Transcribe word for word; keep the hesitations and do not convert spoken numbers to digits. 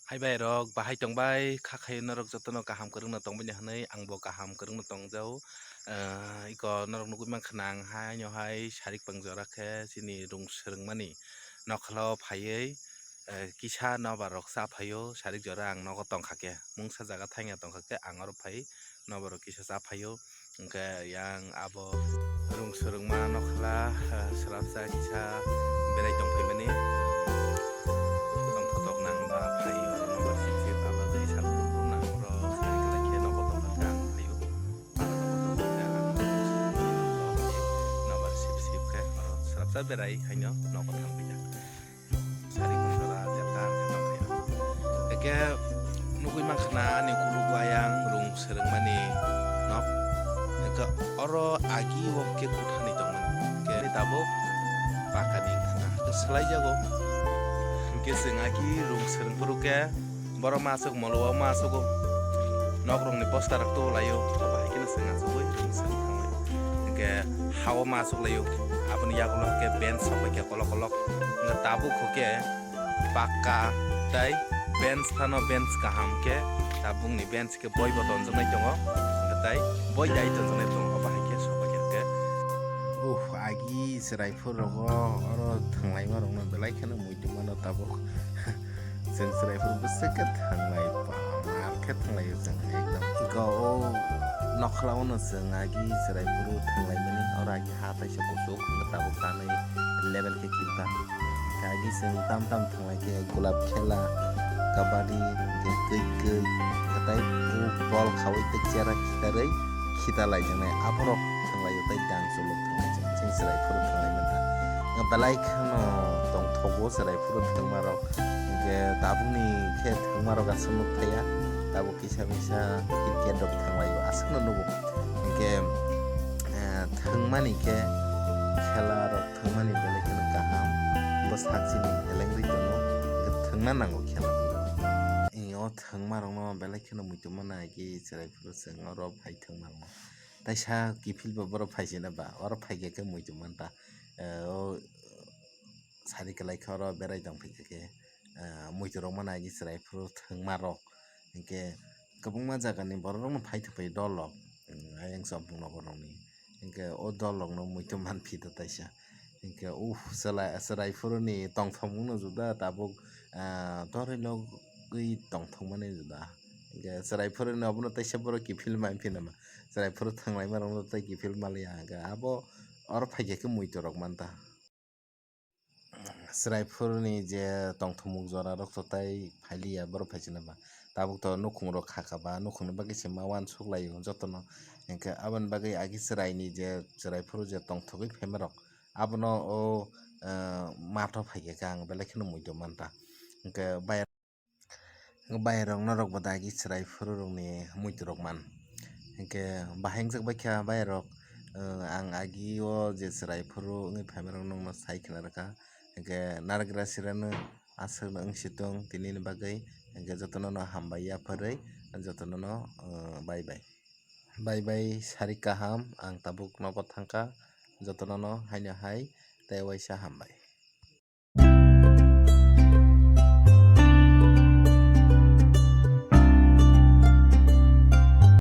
Hai bai rok, bahai tongbai, kha khayo norok jotono kaham kwrwngno tongbaini hwnwi, angbo kaham kwrwngno tongjao. Eh, iko norok nugwi mankha na, ang haino hai sarik pangjora khe chini rung swrwngmani nokhalo phaiwi, eh, kisa nobar rok cha phaio, sarik jora ang nogo tongkha khe, mungsa jaga thangya tongkha khe ang oro phai nobar rok kisa cha phaio. Hwnkhe yang abo rung swrwngma nokhla, ah, swrapsa kisa berai tongphaimani. Tongthotok nang ba phai oro nobar sip sip abo tei sal phuru nang oro khlai khlai khe nogo tongkha khe ang phaio. Aro nogo tongkha khe ang nobar sip sip khe oro swrapsa berai haino nogo thangphaikha. Sari kusala jeta ang khe tongkha. Eke nugwi mankha na ani kuluk ayang rung swrwngmani nok. Eke oro agi o khe kuthani tongmani. Eke tabuk pakani wngkha na. Swlaijago. Hwnkhe chwng agi rung swrwng phuru khe borok ma aswk molo o ma aswk o. Nok rokni bosta rok tubu laio. Bahai kheno chwng aswk oi rung swrwng thanglai. Hwnkhe ha o ma aswk laio. Aboni yagulo hwnkhe bench sok bai khe kolok kolok. Hwnkhe tabuk hwnkhe pakka tei bench phano bench kaham khe tabukni bench khe boi bo tonjaknai tongo, hwnkhe tei boi dai tonjaknai tongo, bahai khe sobai khe hwnkhe. Uh, agi chwrai phuru rogo oro thwnglaima rokno belai kheno muitu mano tabuk. Chwng chwrai phuru bwswk khe thwnglai, pamar khe thwnglaio chwng ekdom. Iko o nokhla o no chwng agi chwrai phuru thwnglaimani, oro agi ha taisa kuchuk, hwnkhe tabuk tanwi level khe kiphilkha. Khe agi chwng tam tam thwnglai khe gulab khela, kabadi, hwnkhe kwi kwi, hwnkhe tai o bol khaui tei chera khitarwi khita laijaknai, aborok thwnglaio tei gang chuluk thwnglai chwng chwng chwrai phuru thwnglai mankha. Belai kheno tongthogo chwrai phuru thwngmarok, hwnkhe tabukni khe thwngmarok aswk nuk thaya, tabuk kisa misa cricket rok thwnglaio aswkno nugo. Hwnkhe, eh, thwngmani khe khela rok thwngmani belai kheno kaham, bwsakchini elengri tongo, hwnkhe thwngna nango khela. Io thwngmarokno belai kheno muitu mano agi chwrai phuru chwng oro phai thwngmarokno. Taisa kiphilba borok phaisina ba, oro phaikha khe muitu manta. Eh, o sari kwlai khe oro berai tongphaikha khe, eh, muitu rok mano agi chwrai phuru thwngmarok. Hinkhe kwbangma jagani borok rokno phai thangphai dol rok, mm, ayang chopmung nogo rokni. Hinkhe o dol rokno muitu manphi do taisa. Hinkhe, uh, chwlai, chwrai phuruni tongthokmungno juda tabuk, ah, toroi logwi tongthokmani juda. Hinkhe chwrai phuruni obono taisa borok kiphil manphi nama. Chwrai phuru thanglaima rokno tei kiphil maliya. Hinkhe abo oro phaikha khe muitu rok manta. Chwrai phuruni je tongthokmung jora rok to tai phailiya borok phaisina ba. Tabuk to nukhung rok khaka ba, nukhungni bagwi se ma uansuk laio jotono. Hinkhe aboni bagwi agi chwraini je chwrai phuru je tongthogwi phaima rok, abono o, eh, matho phaikha khe ang belai kheno muitu manta. Hinkhe bai-, bairok norok bo dagi chwrai phuru rokni muitu rok man. Hinkhe bahai wngjak baikha bairok, eh, ang agi o je chwrai phuru wngwi phaima rok nokno sai khna rwkha. Hinkhe narwkra sirano aswkno wngsi tong tinini bagwi. Hinkhe jotono no hambai yapharwi, jotono no, eh, bye bye. Bye bye, sari kaham, ang tabuk nogo thangkha, jotono no haino hai tei waisa hambai.